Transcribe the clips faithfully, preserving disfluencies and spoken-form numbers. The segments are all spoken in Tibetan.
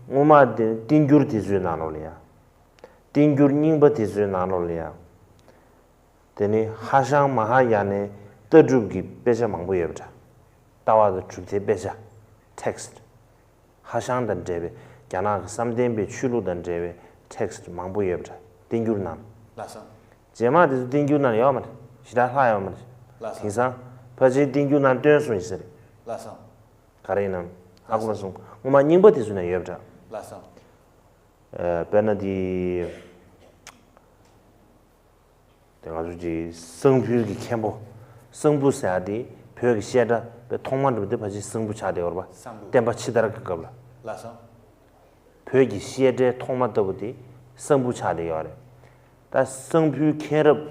སྔོན་མ་དེ་བསྟན་འགྱུར་དེ་ཚོའི་ནང་ལོགས་ལ་ཡ། བསྟན་འགྱུར་རྙིང་པ་དེ་ཚོའི་ནང་ལོགས་ལ་ཡ། དེ་ནི་ཧྭ་ཤང་མ་ཧཱ་ཡ་ནའི་ལྟ་གྲུབ་ཀྱི་དཔེ་ཆ་མང་པོ་ཡོད་པ་འདྲ། ལྟ་བ་དང་གྲུབ་མཐའི་དཔེ་ཆ། text། ཧྭ་ཤང་དང་འབྲེལ་བའི་རྒྱ་ནག་གི་བསམ་གཏན་པའི་ཆོས་ལུགས་དང་འབྲེལ་བའི་text་མང་པོ་ཡོད་པ་འདྲ། བསྟན་འགྱུར་ནང་། ལགས་སོ། རྗེས་མ་དེ་ཚོ་བསྟན་འགྱུར་ནང་ཡོད་མ་རེད། ཞེ་དྲག་ལྷག་ཡོད་མ་རེད། ལགས་སོ། དེང་སང་ཕལ་ཆེར་བསྟན་འགྱུར་ནང་བཏོན་སོང་ཡིན་ས་རེད། ལགས་སོ། ག་རེ་ཡིན་ནམ། ཧ་གོ་མ་སོང་། སྔོན་མ་རྙིང་པ་དེ་ཚོ་ནང་ཡོད་པ་འདྲ། ལགས་སོ། ཨ། དཔེར་ན་དེ། དེ་ང་ཚོ་གི་གསང་ཕུ་གི་མཁན་པོ། གསང་ཕུ་ཟེར་ཡ་དེ་བོད་ཀྱི་བཤད་གྲྭ་པའི་ཐོག་མ་འགྲོ་དུས་ཕལ་ཆེར་གསང་ཕུ་ཆགས་བསྡད་ཡོད་རེད་པ། གསང་ཕུ། བསྟན་པ་ཕྱི་དར་གྱི་སྐབས་ལ། ལགས་སོ། བོད་ཀྱི་བཤད་གྲྭའི་ཐོག་མ་ལྟ་བུ་དེ་གསང་ཕུ་ཆགས་བསྡད་ཡོད་རེད། ད་གསང་ཕུའི་མཁན་རབས།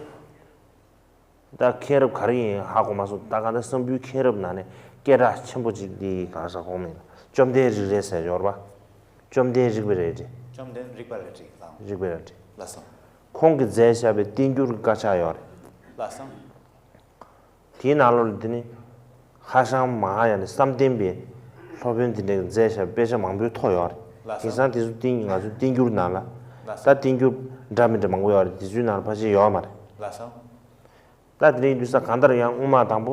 ད་མཁན་རབས་ག་རེ་ཡིན་ཧ་གོ་མ་སོང་། ད་གང་ལྟར་གསང་ཕུའི་མཁན་རབས་ནང་ནས་སྐད་གྲགས་ཆེན་པོ་གཅིག་དེ་གང་ཟག་གོང་མིན་ལ་བཅོམ་ལྡན་རིག་རལ་ཟེར་ཡོད་རེད་པ། བཅོམ་ལྡན་རིག་པའི་རལ་གྲི། བཅོམ་ལྡན་རིག་པ་རལ་གྲི་ལགས། རིག་པའི་རལ་གྲི། ལགས་སོ། ཁོང་གིས་མཛད་བཞག་པའི་བསྟན་འགྱུར་གྱི་དཀར་ཆག་ཡོད་རེད། ལགས་སོ། དེའི་ནང་ལོགས་ལ་དེ་ནི་ཧྭ་ཤང་མ་ཧཱ་ཡ་ནའི་བསམ་གཏན་པའི་སློབ་དཔོན་དེ་འདྲས་ཀྱིས་མཛད་བཞག་པའི་དཔེ་ཆ་མང་པོའི་ཐོ་ཡོད་རེད། ལགས་སོ། དེང་སང་དེ་ཚོ་བསྟན་ང་ཚོའི་བསྟན་འགྱུར་ནང་ལ། ལགས་སོ། ད་བསྟན་འགྱུར་འདྲ་མི་འདྲ་མང་པོ་ཡོད་རེད། དེ་ཚོའི་ནང་ལ་ཕལ་ཆེར་ཡོད་མ་རེད། ལགས་སོ། ད་དེ་འདྲ་ཡིན་དུས་ས་གང་ལྟར་ཡང་སྔོན་མ་དང་པོ་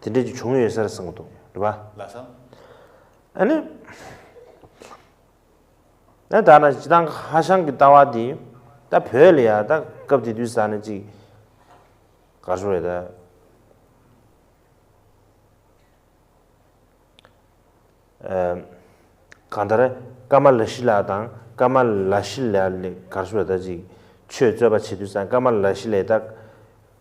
དེ་འདྲས་ཀྱི་བྱུང་ཡོད་ས་རེད་བསམ་གྱི་འདུག་རེད་པ། ལགས་སོ། ཨ་ནི། ཨ་ད་ན་སྤྱི་བཏང་ཧྭ་ཤང་གི་ལྟ་བ་འདི་ད་བོད་ལ་ཡ་ད་སྐབས་དེ་དུས་ས་ནས་ཅིག་ག་རེ་ཟེར་དགོས་རེད་ད། ཨ། གང་ལྟར་ཀ་མ་ལ་ཤཱི་ལ་དང་ཀ་མ་ལ་ཤཱི་ལ་ལས་ག་རེ་ཟེར་དགོས་རེད་ད། ཅིག་ཆོས་རྩོད་པ་བྱེད་དུས་ས་ཀ་མ་ལ་ཤཱི་ལའི་ད།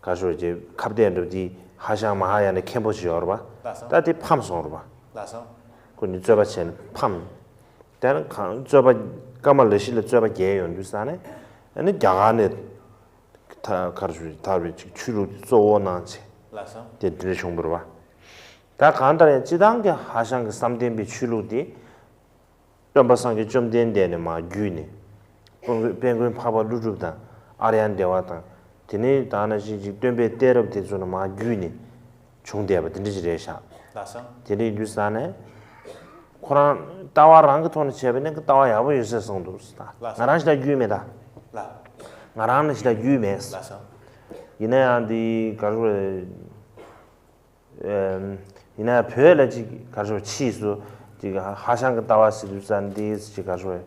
ག་རེ་ཟེར་དགོས་རེད། ཁ་གཏད་འགྲོ་དེ་ཧྭ་ཤང་མ་ཧཱ་ཡ་ནའི་མཁན་པོ་ཞིག་ཡོད་རེད་པ། ལགས་སོ། ད་དེ་ཕམ་སོང་རེད་པ། ལགས་སོ། ཁོ་གཉིས་རྩོད་པ་བྱས་ནས་ཕམ། དེ་ནས་གང་རྩོད་པ་ཀ་མ་ལ་ཤཱི་ལ་རྩོད་པ་རྒྱག་ཡོང་དུས་ས་ནས་ཨ་ནི་རྒྱ་གར་ནས་ད་ག་རེ་ཟེར་དགོས་རེད། དར་བའི་ཅིག་ཆོས་ལུགས་དེ་གཙོ་བོ་གནང་བྱས། ལགས་སོ། དེ་འདི་འདྲ་བྱུང་བ་རེད་པ། ད་གང་ལྟར་ཡང་སྤྱི་བཏང་གི་ཧྭ་ཤང་གི་བསམ་གཏན་པའི་ཆོས་ལུགས་དེ། སྟོན་པ་སངས་རྒྱས་བཅོམ་ལྡན་འདས་ནས་མར་བརྒྱུད་ནས། དཔལ་མགོན་དཔལ་མགོན་འཕགས་པ་ཀླུ་སྒྲུབ་དང་ཨཱརྱ་དེ་བ་དང་། དེ་ནས་ད་ནང་བཞིན་ཅིག་སྟོན་པའི་གཏད་རབས་དེ་ཚོ་ནས་མར་བརྒྱུད་ནས་བྱུང་བསྡད་པ་དེ་འདྲ་ཅིག་རེད་ཤག། ལགས་སོ། དེ་འདྲ་ཡིན་དུས་ས་ནས་ཁོ་རང་ལྟ་བ་རང་གི་ཐོག་ནས་བྱས་པ་ནས་ལྟ་བ་ཡག་པོ་ཡོད་ས་བསམ་འདུག་ད། ལགས་སོ། ང་རང་ཞེ་དྲག་རྒྱུས་མེད་ད། ལགས། ང་རང་ནི་ཞེ་དྲག་རྒྱུས་མེད། ལགས་སོ། ཡིན་ན་ཡང་འདི་ག་རེ་ཟེར་དགོས་རེད། ཨེམ། ཡིན་ན་བོད་ལ་ཅིག་ག་རེ་ཟེར་ཕྱིས་སུ་ཅིག་ཧྭ་ཤང་གི་ལྟ་བ་ཟེར་དུས་ཙང་འདི་ཅིག་ག་རེ་ཟེར།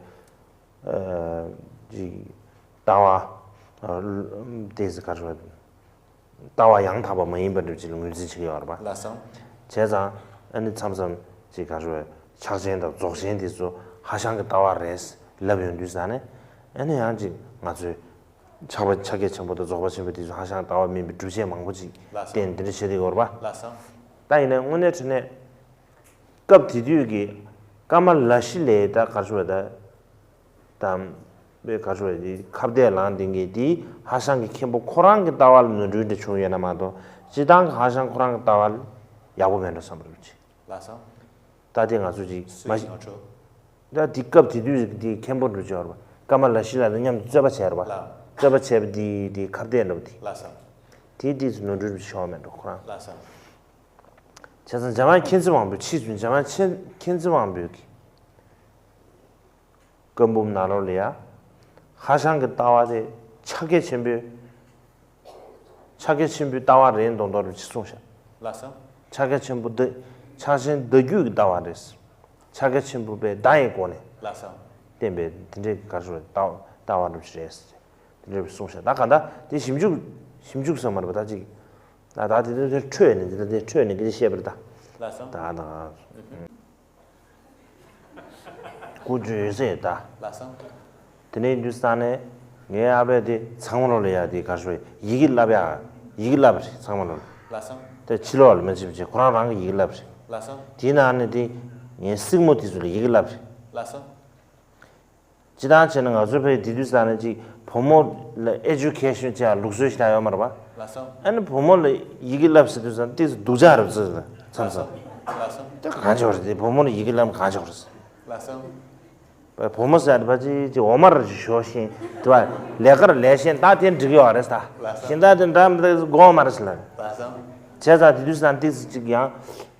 ཨ། ཅིག་ལྟ་བ། ཨ། དེ་ཟེར་ག་རེ་ཟེར། ལྟ་བ་ཡང་དག་པ་མ་ཡིན་པ་འདྲ་ཅིག་ལ་ངོས་འཛིན་བྱེད་ཀྱི་ཡོད་རེད་པ། ལགས་སོ། བྱས་ཙང་ཨ་ནི་མཚམས་མཚམས་ཅིག་ག་རེ་ཟེར། ཕྱག་ཆེན་དང་རྫོགས་ཆེན་དེ་ཚོ་ཧྭ་ཤང་གི་ལྟ་བ་རེད་ལབ་ཡོང་དུས་ཙང་ནས་ཨ་ནི་ཡང་ཅིག་ང་ཚོའི། ཕྱག་པ་ཕྱག་རྒྱ་ཆེན་པོ་དང་རྫོགས་པ་ཆེན་པོ་དེ་ཚོ་ཧྭ་ཤང་ལྟ་བ་མིན་པའི་སྒྲུབ་བྱེད་མང་པོ་ཅིག་ལགས་སོ། བསྟན་འདི་འདྲ་བྱེད་དེ་ཡོད་རེད་པ། ལགས་སོ། ད་ཡིན་ནའི་དངོས་གནས་དྲང་གནས་སྐབས་དེ་དུས་ཀྱི་ཀ་མ་ལ་ཤཱི་ལའི་ད་ག་རེ་ཟེར་དགོས་རེད་ད། དམ་པའི་ག་རེ་ཟེར་དགོས་རེད། དེ་ཁ་གཏད་ལངས་བསྡད་མཁན་དེ་ཧྭ་ཤང་གི་མཁན་པོ་ཁོ་རང་གི་ལྟ་བ་ལ་ནོར་འཁྲུལ་འདྲ་བྱུང་ཡོད་ན་མ་གཏོགས་སྤྱིར་བཏང་གི་ཧྭ་ཤང་ཁོ་རང་གི་ལྟ་བ་ལ་ཡག་པོ་མེད་འགྲོ་བསམ་པ་རེད་ཅིག། ལགས་སོ། ད་དེ་ང་ཚོ་ཅིག་མ་སུའི་ཤེས། ནོར་འཁྲུལ། ད་དེ་སྐབས་དེ་དུས་དེ་མཁན་པོ་འགྲོ་ཆོག་རེད་པ། ཀ་མ་ལ་ཤཱི་ལ་དང་མཉམ་དུ་རྩོད་པ་བྱས་རེད་པ། ལགས། རྩོད་པ་བྱས་པ་དེ་དེ་ཁ་གཏད་འགྲོ་དེ། ལགས་སོ། དེ་དེ་ནོར་འཁྲུལ་ཞིག་ཡོད་མེད་འགྲོ་ཁོ་རང་། ལགས་སོ། བྱས་ཙང་འཇམ་དབྱངས་མཁྱེན་བརྩེ་དབང་པོའི་ཕྱིས་སུ་འཇམ་དབྱངས་མཁྱེན་མཁྱེན་བརྩེ་དབང་པོའི་གི། བཀའ་འབུམ་ནང་ལོགས་ལ་ཡ། ཧྭ་ཤང་གི་ལྟ་བ་དེ་ཕྱག་རྒྱ་ཆེན་པོའི། ཕྱག་རྒྱ་ཆེན་པོའི་ལྟ་བ་རེད་མདོག་མདོག་རེ་ཅིག་གསུངས་ཤག། ལགས་སོ། ཕྱག་རྒྱ་ཆེན་པོ་འདི། ཕྱག་ཆེན་བརྡ་བརྒྱུད་ཀྱི་ལྟ་བ་རེད། ཕྱག་རྒྱ་ཆེན་པོ་པའི་བརྡ་ཡི་སྒོ་ནས། ལགས་སོ། བསྟན་པའི་དེ་འདྲའི་ག་རེ་ཟེར་ལྟ་ལྟ་བ་འདྲ་ཞིག་རེད། དེ་འདྲ་གསུངས་ཤག། ད་ག་ད་དེ་ཞིབ་འཇུག་ཞིབ་འཇུག་ཟེར་མ་རེད་པ། ད་ཅིག་ད་ད་དེ་དེ་འཕྲོས་ནས་དེ་ད་དེ་འཕྲོས་ནས་གི་བཤད་པ་རེད་ད། ལགས་སོ། ད་ད། ཀུ་ཅོ་ཡོད་ཟེར་ད། ལགས་སོ། དེ་ནས་འདུག་ས་ནས་ངའི་ཨ་ཕས་དེ་ཚང་མ་ལོ་ལ་ཡ་དེ་ག་རེ་ཡི་གེ་བསླབ་ཡ། ཡི་གེ་བསླབ་རེད་ཚང་མ་ལོ་ལ། ལགས་སོ། དེ་ཕྱི་ལོགས་ལ་མ་ཕྱིན་པ་བྱས་ཁོ་རང་རང་གི་ཡི་གེ་བསླབ་རེད། ལགས་སོ། དེའི་ནང་ནས་དེ་ངའི་སྲིང་མོ་དེ་ཚོ་ལ་ཡི་གེ་བསླབ་རེད། ལགས་སོ། སྤྱིར་བཏང་བྱས་ན་ང་ཚོའི་ཕ་ཡུལ་དེ་དུས་ས་ནས་ཅིག་བུ་མོ་ལ་ཨེ་ཇུ་ཁེ་ཤན་བྱ་ལུགས་སྲོལ་ཞིག་ད་ཡོད་མ་རེད་པ། ལགས་སོ། ཨ་ནི་བུ་མོ་ལ་ཡི་གེ་བསླབ་ཟེར་དུས་ས་ཏིག་ཙམ་སྡུག་ཅག་རེད་ཟེར་མཚམས་མཚམས། ལགས་སོ། དེ་གང་ཆོག་རེད་དེ་བུ་མོ་ལ་ཡི་གེ་བསླབ་གང་ཆོག་རེད། ལགས་སོ། བུ་མོ་ཟེར་བ་ཅིག་ཅིག་འོ་མར་ཞོག་ཤེས་དེ་བ་ལས་ཀར་ལས་ཤེས་ད་དེ་འགྲིག་གི་ཡོད་རེད་ད། ལགས་སོ། གཞན་དག་དེ་འདྲ་མི་འདུག་དགོངས་མ་རེད་ཟེར་ལ། ལགས་སོ། བྱས་ཙང་དེ་དུས་ས་ཏིག་ཙམ་ཅིག་ཡང་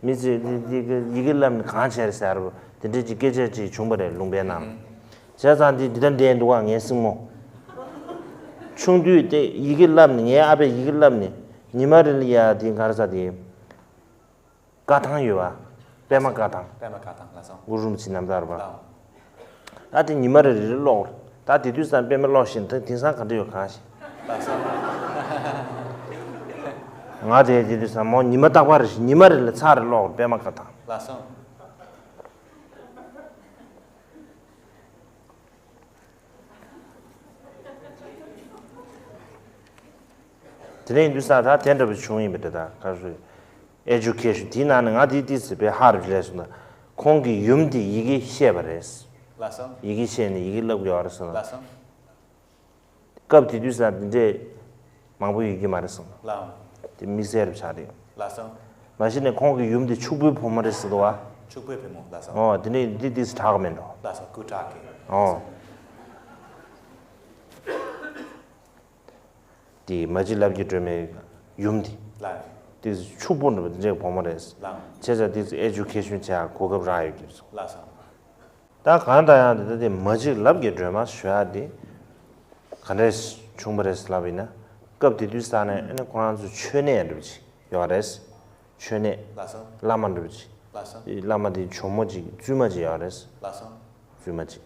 མི་ཚེ་དེ་དེ་ཡི་གེ་བསླབ་ནས་གང་བྱས་རེད་ཟེར་བ་དེ་འདྲས་ཅིག་སྐད་ཆ་ཅིག་བྱུང་བ་རེད་ལུང་པའི་ནང་། བྱས་ཙང་འདི་འདི་ལྟར་བསྡད་འདུག་ག་ངའི་སྲིང་མོ། ཆུང་དུས་དེ་ཡི་གེ་བསླབ་ནས། ངའི་ཨ་ཕས་ཡི་གེ་བསླབ་ནས། ཉི་མ་རེ་ལ་ཡ་དེ་ག་རེ་ཟ་དེ། བཀའ་ཐང་ཡོད་པ། པད་མ་བཀའ་ཐང་། པད་མ་བཀའ་ཐང་། ལགས་སོ། གུ་རུ་རིན་པོ་ཆེའི་རྣམ་ཐར་བ། ལགས། ད་དེ་ཉི་མ་རེ་རེ་ཀློག་ད་དེ་དུས་ཙམ་པད་མ་ཀློག་བཞིན། ད་དེང་སང་ག་འདྲ་ཡོད་གང་ཤེས། ལགས་སོ། ང་དེ་དེ་དུས་ཙམ་མོ་ཉི་མ་རྟག་པར་རེ་བཞིན། ཉི་མ་རེ་ལ་ཚར་རེ་ཀློག་པད་མ་བཀའ་ཐང་། ལགས་སོ། དེ་ནས་ཡིན་དུས་ས་ད་དེ་འདྲ་བ་བྱུང་ཡིན་པ་དེ། ད་ག་རེ་ཟེར། ཨེ་ཌུ་ཀེ་ཤན་དེའི་ནང་ནས་ང་དེའི་ཏིས་ཟེར་བའི་ཧར་བྱས་སོང་ན། ཁོང་གིས་ཡུམ་དེ་ཡི་གེ་ཤེས་པ་རེད། ལགས་སོ། ཡི་གེ་ཤེས་ནས་ཡི་གེ་བསླབ་དགོས་པ་རེད་ཟེར་ན། ལགས་སོ། སྐབས་དེ་དུས་ས་དེ་འདྲས་མང་པོ་ཡོད་ཀྱི་མ་རེད་གསུངས། ལགས། དེ་དམིགས་བསལ་རུ་ཆགས་རེད། ལགས་སོ། མ་གཞི་ནས་ཁོང་གི་ཡུམ་དེ་ཕྱུག་པོའི་བུ་མོ་རེད་ཟེར་འདུག་བ། ཕྱུག་པོའི་བུ་མོ། ལགས་སོ། ཨོ། དེ་ནས་འདི་ཏིས་གྲགས་མེད་འགྲོ། ལགས་སོ། སྐུ་དྲག་གི། ཨོ། དེ་མ་གཅིག་ལབ་ཀྱི་སྒྲོལ་མའི་ཡུམ་དེ། ལགས། དེ་ཕྱུག་པོ་འདྲ་པོ་དེ་འདྲའི་བུ་མོ་རེད། ལགས། བྱས་ཙང་དེ་ཨེ་ཌུ་ཀེ་ཤན་བྱེད་ཡ་གོ་སྐབས་རག་ཡོད་ཀྱི་རེད། ལགས་སོ། ད་གང་ལྟར་ཡང་དེ་ལྟ་དེ་མ་གཅིག་ལབ་ཀྱི་སྒྲོལ་མ་ཞུ་ཡ་དེ་ག་འདྲས་བྱུང་བ་རེད་ལབ་ཡིན་ན། སྐབས་དེ་དུས་ས་ནས་ཨ་ནི་ཁོ་རང་ཚོ་མཆོད་གནས་འདྲ་པོ་ཅིག་ཡོད་རེད། མཆོད་གནས། ལགས་སོ། བླ་མ་འདྲ་པོ་ཅིག། ལགས་སོ། བླ་མ་དེ་ཇོ་མོ་ཅིག། བཙུན་མ་ཅིག་ཡོད་རེད། ལགས་སོ། བཙུན་མ་ཅིག།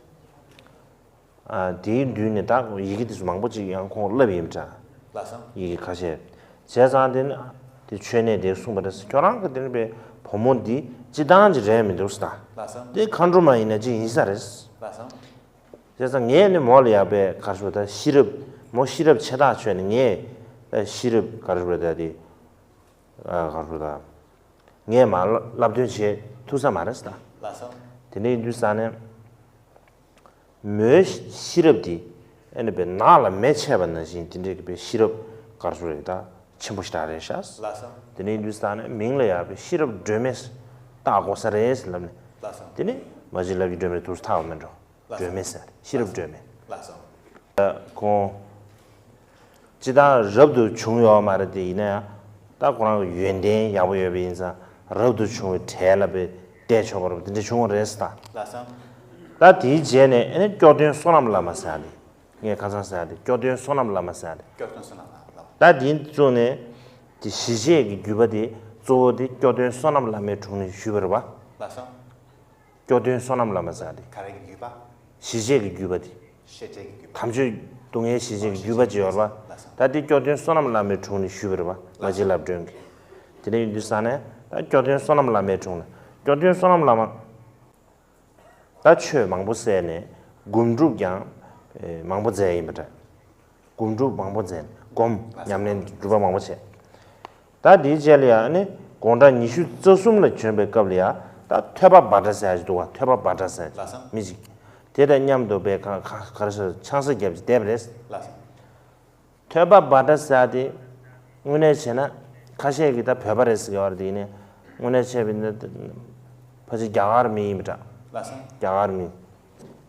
ཨ། དེའི་མདུན་ནས་ད་ཡི་གེ་དེ་ཚོ་མང་པོ་ཅིག་ཡང་ཁོང་བསླབས་ཡིན་འདྲ། ལགས་སོ། ཡི་གེ་ཁ་ཤས། བྱས་ཙང་དེ་ནི་དེ་མཆོད་གནས་དེ་གསུངས་པ་རེད། ཁྱོད་རང་གི་དེ་ནི་པའི་བུ་མོ་འདི་སྤྱི་བཏང་ཅིག་རེད་མི་འདུག་ཟེར། ལགས་སོ། དེ་མཁའ་འགྲོ་མ་ཡིན་ན་ཅིག་ཡིན་ས་རེད། ལགས་སོ། བྱས་ཙང་ངས་ནི་མོ་ལ་ཡག་པའི་ག་རེ་ཟེར་ད་ཤེས་རབ། མོ་ཤེས་རབ་ཆེ་ཐག་ཆོད་ནས་ངས་ད་ཤེས་རབ་ག་རེ་ཟེར་ད་དེ། ཨ། ག་རེ་ཟེར་ད། ངས་མར་བསླབ་སྟོན་བྱེད་ཐུབ་ས་མ་རེད་ཟེར་ད། ལགས་སོ། དེ་འདྲ་ཡིན་དུས་ས་ནས། མོའི་ཤེས་རབ་དེ་ཨ་ནི་པའི་ནགས་ལ་མེ་མཆེད་པ་ནང་བཞིན་དེ་འདྲའི་གི་པའི་ཤེས་རབ་ག་རེ་ཟེར་རེད་ད། ཆེན་པོ་ཞེ་དྲག་རེད་ཤག། ལགས་སོ། དེ་འདྲ་ཡིན་དུས་ས་ནས་མིང་ལ་ཡག་པའི་ཤེས་རབ་སྒྲོན་མེ་བཏགས་དགོས་ས་རེད་ཟེར་ལབ་ནས། ལགས་སོ། དེ་ནས་མ་གཅིག་ལབ་ཀྱི་སྒྲོན་མེ་དུས་ཐག་མེད་འགྲོ། ལགས་སོ། སྒྲོན་མེ་ཟེར། ཤེས་རབ་སྒྲོན་མེ། ལགས་སོ། ཁོང་། སྤྱི་བཏང་རབ་ཏུ་བྱུང་ཡོད་མ་རེད་དེ། ཡིན་ན་ཡང་ད་ཁོ་རང་གི་ཡོན་ཏན་ཡག་པོ་ཡོད་པ་ཡིན་ཙང་རབ་ཏུ་བྱུང་བའི་གྲས་ལ་པའི་བསྡད་ཆོག་པ་རེད། དེ་འདྲ་བྱུང་བ་རེད་ཟེར་ད། ལགས་སོ། ད་དེའི་རྗེས་ནས་ཨ་ནི་སྐྱོ་སྟོན་བསོད་ནམས་བླ་མ་ཟེར་ཡ་དེ། ངས་ཁ་སང་ཟེར་ཡ་དེ་སྐྱོ་སྟོན་བསོད་ནམས་བླ་མ་ཟེར་ཡ་དེ། སྐྱོ་སྟོན་བསོད་ནམས་བླ་མ། ད་དེ་བཙུགས་ནས་དེ་ཞི་བྱེད་ཀྱི་བརྒྱུད་པ་དེ་གཙོ་བོ་དེ་སྐྱོ་སྟོན་བསོད་ནམས་བླ་མའི་དྲུང་ནས་ཞུས་པ་རེད་པ། ལགས་སོ། སྐྱོ་སྟོན་བསོད་ནམས་བླ་མ་ཟེར་ཏེ། ག་རེ་གི་བརྒྱུད་པ། ཞི་བྱེད་ཀྱི་བརྒྱུད་པ་དེ། ཞི་བྱེད་ཀྱི་བརྒྱུད་པ། དམ་ཆོས་སྡུག་བསྔལ་ཞི་བྱེད་ཀྱི་བརྒྱུད་པ་ཅིག་ཡོད་རེད་པ། ལགས་སོ། ད་དེ་སྐྱོ་སྟོན་བསོད་ནམས་བླ་མའི་དྲུང་ནས་ཞུས་པ་རེད་པ། མ་གཅིག་ལབ་སྒྲོན་གྱིས། དེ་འདྲ་ཡིན་དུས་ས་ནས་ད་སྐྱོ་སྟོན་བསོད་ནམས་བླ་མའི་དྲུང་ནས། སྐྱོ་སྟོན་བསོད་ནམས་བླ་མ། ད་ཆོས་མང་པོ་བསྩལ་ནས་སྒོམ་སྒྲུབ་ཀྱང་མང་པོ་མཛད་ཡིན་པ་འདྲ། སྒོམ་སྒྲུབ་མང་པོ་མཛད། སྒོམ་ཉམས་ལེན་སྒྲུབ་པ་མང་པོ་བྱས། ད་དེའི་རྗེས་ལ་ཡང་ནི་དགུང་གྲངས་ཉི་ཤུ་རྩ་གསུམ་ལ་བྱོན་པའི་སྐབས་ལ་ཡང་ད་ཐོས་པ་བྷ་དྲ་ཟེར་ཡ་ཞིག་འདུག་བ། ཐོས་པ་བྷ་དྲ་ཟེར་ཡ་ཞིག། ལགས་སོ། མི་ཞིག། དེ་དང་མཉམ་དུ་པའི་ག་ག་ག་རེ་ཟེར། ཆང་ས་བརྒྱབ་ཅིག་བསྡད་པ་རེད། ལགས་སོ། ཐོས་པ་བྷ་དྲ་ཟེར་ཡ་དེ་དངོས་གནས་བྱས་ན་ཁ་ཤས་ཀྱིས་ད་བོད་པ་རེད་ཟེར་གྱི་ཡོད་རེད། དེ་ཡིན་ནའི་དངོས་གནས་བྱས་པ་ཡིན་ན་ཕལ་ཆེར་རྒྱ་གར་མི་ཡིན་པ་འདྲ། ལགས་སོ། རྒྱ་གར་མི།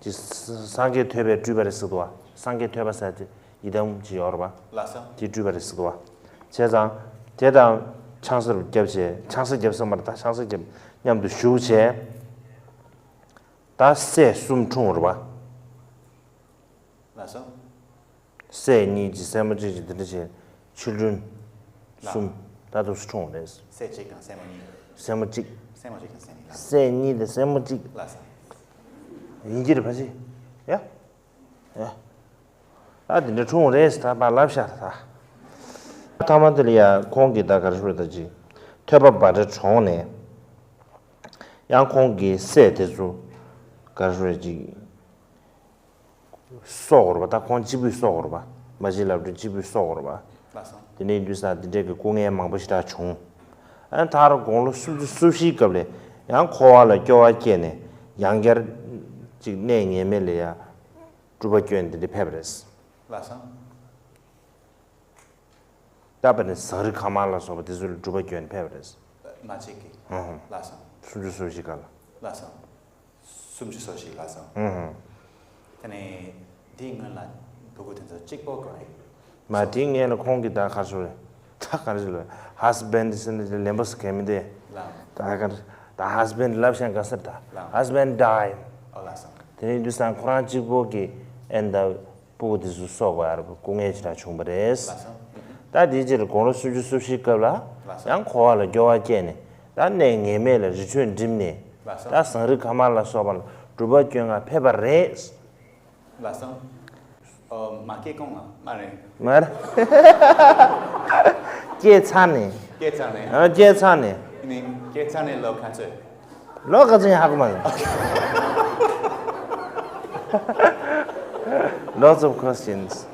ཅིག་སངས་རྒྱས་ཐོས་པའི་སྤྲུལ་པ་རེད་ཟེར་འདུག་བ། སངས་རྒྱས་ཐོས་པ་ཟེར་དེ་ཡི་དམ་ཅིག་ཡོད་རེད་བ། ལགས་སོ། དེའི་སྤྲུལ་པ་རེད་ཟེར་འདུག་བ། བྱས་ཙང་དེ་དང་ཆང་ས་རུ་བརྒྱབ་བྱས། ཆང་ས་བརྒྱབ་ས་མ་རེད། ད་ཆང་ས་བརྒྱབ་མཉམ་དུ་བཞུགས་བྱས། ད་སྲས་གསུམ་འཁྲུངས་རེད་བ། ལགས་སོ། སྲས་གཉིས་ཀྱི་སྲས་མོ་གཅིག་གི་དེ་འདྲ་བྱས། ཆུ་སྦྲུལ་གསུམ། ལགས། ད་དུ་འཁྲུངས་རེད། སྲས་གཅིག་དང་སྲས་མོ་གཉིས། སྲས་མོ་གཅིག། སྲས་མོ་གཅིག་དང་སྲས་གཉིས་ལ། སྲས་གཉིས་དང་སྲས་མོ་གཅིག། ལགས་སོ། ཡིན་གྱི་རེད་ཕ་ཆེ། ཡ། ཡ། ད་དེ་འདྲ་འཁྲུངས་རེད་ཟེར་ད་ཕར་ལབ་ཤག་ད། ཐ་མ་དེ་ལ་ཡ་ཁོང་གིས་ད་ག་རེ་ཞུ་རེད་ད་ཅིག། ཐོས་པ་བྷ་དྲ་གྲོངས་ནས། ཡང་ཁོང་གི་སྲས་དེ་ཚོ་ག་རེ་ཞུ་རེད་ཅིག། གསོ་དགོས་རེད་པ། ད་ཁོང་གཅིག་པུས་གསོ་དགོས་རེད་པ། མ་གཅིག་ལབ་སྒྲོན་གཅིག་པུས་གསོ་དགོས་རེད་པ། ལགས་སོ། དེ་འདྲ་ཡིན་དུས་ཙང་དེ་འདྲའི་གི་སྐུ་ངལ་མང་པོ་ཞེ་དྲག་བྱུང་། ཨ་ནི་མཐར་དགུང་ལོ་སུམ་ཅུ་སོ་བཞིའི་སྐབས་ལ་ཡང་འཁོར་བ་ལ་སྐྱོ་བ་སྐྱེས་ནས་ཡང་བསྐྱར་ཅིག་གནས་ངེས་མེད་ལ་ཡ་སྤྲུལ་པ་བསྐྱོན་དེ་འདྲ་ཕེབས་པ་རེད། ལགས་སོ། ད་དཔེར་ན་ཟངས་རི་ཁ་མར་ལ་སོགས་པ་དེ་ཚོ་ལ་སྤྲུལ་པ་བསྐྱོན་ཕེབས་པ་རེད། མ་གཅིག་གིས། ཧུང་ཧུང་། ལགས་སོ། སུམ་ཅུ་སོ་བཞི་སྐབས་ལ། ལགས་སོ། སུམ་ཅུ་སོ་བཞི། ལགས་སོ། ཧུང་ཧུང་། དེ་ནས་འདིའི་སྔོན་ལ་ཕྲུ་གུ་དེ་ཚོ་གཅིག་པོ་དགོས་རེད། མ་དེའི་སྔོན་ལ་ཁོང་གིས་ད་ག་རེ་ཟེར་རེད། ད་ག་རེ་ཟེར་རེད། ཧ་སི་བེན་ཌི་ཟེར་ནས་ལེན་པོ་ཟེར་མཁན་མི་འདུག། ལགས། ད་ག་རེ། ད་ཧ་སི་བེན་ཌི་ལབ་ཤག་ག་ཟེར་ད། ལགས། ཧ་སི་བེན་ཌི་ཌའེཌ། ཨོ་ལགས་སོ། དེ་རིང་དུས་སང་ཁོ་རང་གཅིག་པོ་གི་ཨེ་ད་སྤུ་གུ་དེ་ཚོ་གསོ་དགོས་ཡ་རེད་པ། སྐུ་ངལ་ཞེ་དྲག་བྱུང་བ་རེད། ལགས་སོ། ད་དེའི་རྗེས་ལ་དགུང་ལོ་སུམ་ཅུ་སོ་བཞི་སྐབས་ལ་ལགས་སོ། ཡང་འཁོར་བ་ལ་སྐྱོ་བ་སྐྱེས་ནས། ད་གནས་ངེས་མེད་ལ་རི་ཁྲོད་འགྲིམས་ནས། ལགས་སོ། ད་ཟངས་རི་ཁ་མར་ལ་སོགས་པ་ལ་སྒྲུབ་པ་སྐྱོན་ང་ཕེབས་པ་རེད། ལགས་སོ། ཨོ། མ་སྐྱེས་གོང་ལ་མ་རེད། མ་རེད། སྐྱེས་ཚར་ནས། སྐྱེས་ཚར་ནས། ཨ། སྐྱེས་ཚར་ནས། ནི་སྐྱེས་ཚར་ནས་ལོ་ག་ཚོད། ལོ་ག་ཚོད་ཡིན་ཧ་གོ་མ་སོང་། Lots of questions.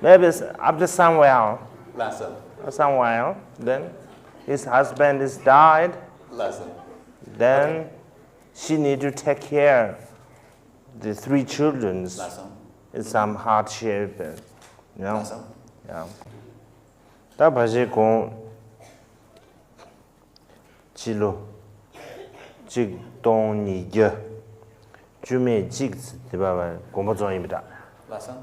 Maybe it's after some while. ལགས་སོ། Some while, then his husband is died. ལགས་སོ། Then she need to take care the three children. ལགས་སོ། It's some hardship, and, you know. ལགས་སོ། Yeah. ད་ཕལ་ཆེར་གོང་། ཕྱི་ལོ་གཅིག་སྟོང་ཉིས་བརྒྱ་བཅུ་མེད་གཅིག་ཙམ་དེ་བ་བ་དགོན་པ་རྫོང་ཡིན་པ་འདྲ། ལགས་སོ།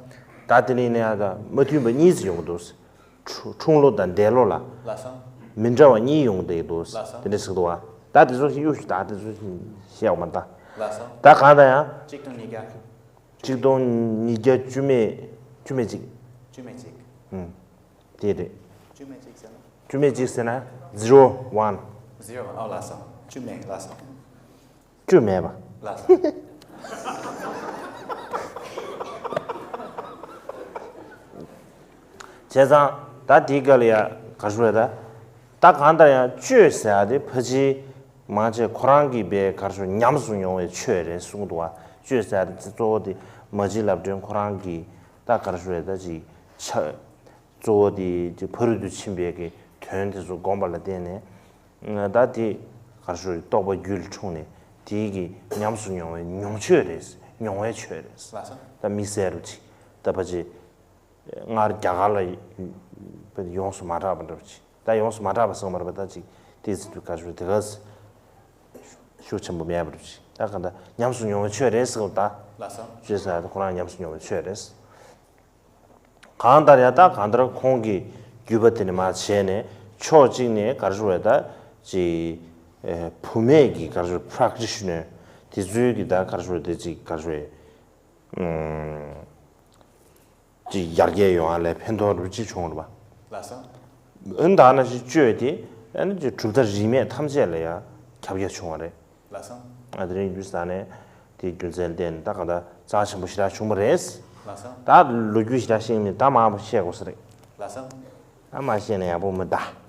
ད་དེ་ནས་ནས་ཨ་ད་མ་མཐུན་པ་གཉིས་ཙམ་ཡོང་གི་འདུག་འཁྲུ- འཁྲུངས་ལོ་དང་འདས་ལོ་ལ། ལགས་སོ། མི་འདྲ་བ་གཉིས་ཡོང་གི་འདུག་ལགས་སོ། དེ་འདྲ་ཟེར་གི་འདུག་བ། ད་དེ་ཚོ་ཞིག་གཡུག་ཞིག་ད་དེ་ཚོ་ཞིག་བཤད་འོ་མ་ད། ལགས་སོ། ད་གང་ལྟར་ཡང་། གཅིག་སྟོང་ཉིས་བརྒྱ། གཅིག་སྟོང་ཉིས་བརྒྱ་བཅུ་མེད་བཅུ་མེད་གཅིག་བཅུ་མེད་གཅིག་ཨུམ། དེ་རེད། བཅུ་མེད་གཅིག་ཟེར་ན། བཅུ་མེད་གཅིག་ཟེར་ན། zero one. Zero one. ཨོ་ལགས་སོ། བཅུ་མེད། ལགས་སོ། བཅུ་མེད་པ། ལགས་སོ། བྱས་ཙང་ད་དེའི་སྐབས་ལ་ཡ་ག་རེ་ཞུ་དགོས་རེད་ད། ད་གང་ལྟར་ཡང་གཅོད་ཟེར་ཡ་དེ་ཕལ་ཆེར་མང་ཆེ་ཁོ་རང་གིས་པའི་ག་རེ་ཞུ་ཉམས་སུ་མྱོང་བའི་ཆོས་རེད་གསུངས་འདུག་བ། གཅོད་ཟེར་ཡ་དེ་གཙོ་བོ་དེ་མ་གཅིག་ལབ་སྒྲོན་ཁོ་རང་གིས་ད་ག་རེ་ཞུ་རེད་ད་ཅིག་ཆ། གཙོ་བོ་དེ་ཅིག་ཕ་རོལ་ཏུ་ཕྱིན་པའི་གི་དོན་དེ་ཚོ་བསྒོམ་པ་ལ་བརྟེན་ནས། ད་དེ་ག་རེ་ཞུ་རེད། རྟོགས་པ་རྒྱུད་ལ་འཁྲུངས་ནས་དེའི་གི་ཉམས་སུ་མྱོང་བའི་མྱོང་ཆོས་རེད། མྱོང་བའི་ཆོས་རེད། ལགས་སོ། ད་དམིགས་བསལ་རུ་ཅིག་ད་ཕལ་ཆེར། སྔར་རྒྱ་གར་ལ་ཡོངས་སུ་མ་གྲགས་པ་འདྲ་པོ་ཅིག་ད་ཡོངས་སུ་མ་གྲགས་པ་ཟེར་མ་རེད་པ། ད་ཅིག་དེ་ཚོ་དུས་ག་ཚོད་དེ་ག་ཤུགས་ཆེན་པོ་མེད་པ་འདྲ་པོ་ཅིག་ད་གང་ལྟར་ཉམས་སུ་མྱོང་བའི་ཆོས་རེད་ཟེར་བ་ད། ལགས་སོ། ཅེས་ཟེར་ད་ཁོ་རང་ཉམས་སུ་མྱོང་བའི་ཆོས་རེད། གང་ལྟར་ཡང་ད་གང་ལྟར་ཁོང་གི་བརྒྱུད་པ་དེ་ནས་མར་བྱས་ནས་ཕྱོགས་གཅིག་ནས་ག་རེ་ཞུ་རེད་ད་ཅིག་བུད་མེད་ཀྱི་ག་རེ་ཞུ་practitioner་དེ་ཚོའི་གི་ད་ག་རེ་ཞུ་རེད་དེ་ཅིག་ག་རེ་ཞུ་རེད། ཅིག་ཡར་རྒྱས་ཡོང་བ་ལས་ཕན་ཐོགས་རུ་ཅིག་བྱུང་རུ་བ། ལགས་སོ། འོན་ད་ནང་བཞིན་བཅོས་ཏེ་ཨ་ནི་ཅིག་གྲུབ་མཐའ་རིས་མེད་ཐམས་ཅད་ལ་ཡང་ཁྱབ་རྒྱ་བྱུང་བ་རེད། ལགས་སོ། ཨ་དེ་རིང་རྒྱུ་ས་ནས་དེའི་རྒྱུ་མཚན་བརྟེན་ད་ག་ད་རྩ་ཆེན་པོ་ཞེ་དྲག་བྱུང་བ་རེད། ལགས་སོ། ད་ལོ་རྒྱུས་ཞེ་དྲག་ཤེས་མིན་ད་མང་པོ་བཤད་དགོས་ས་རེད། ལགས་སོ། ད་མ་ཤེས་ན་ཡག་པོ་མི་གདའ།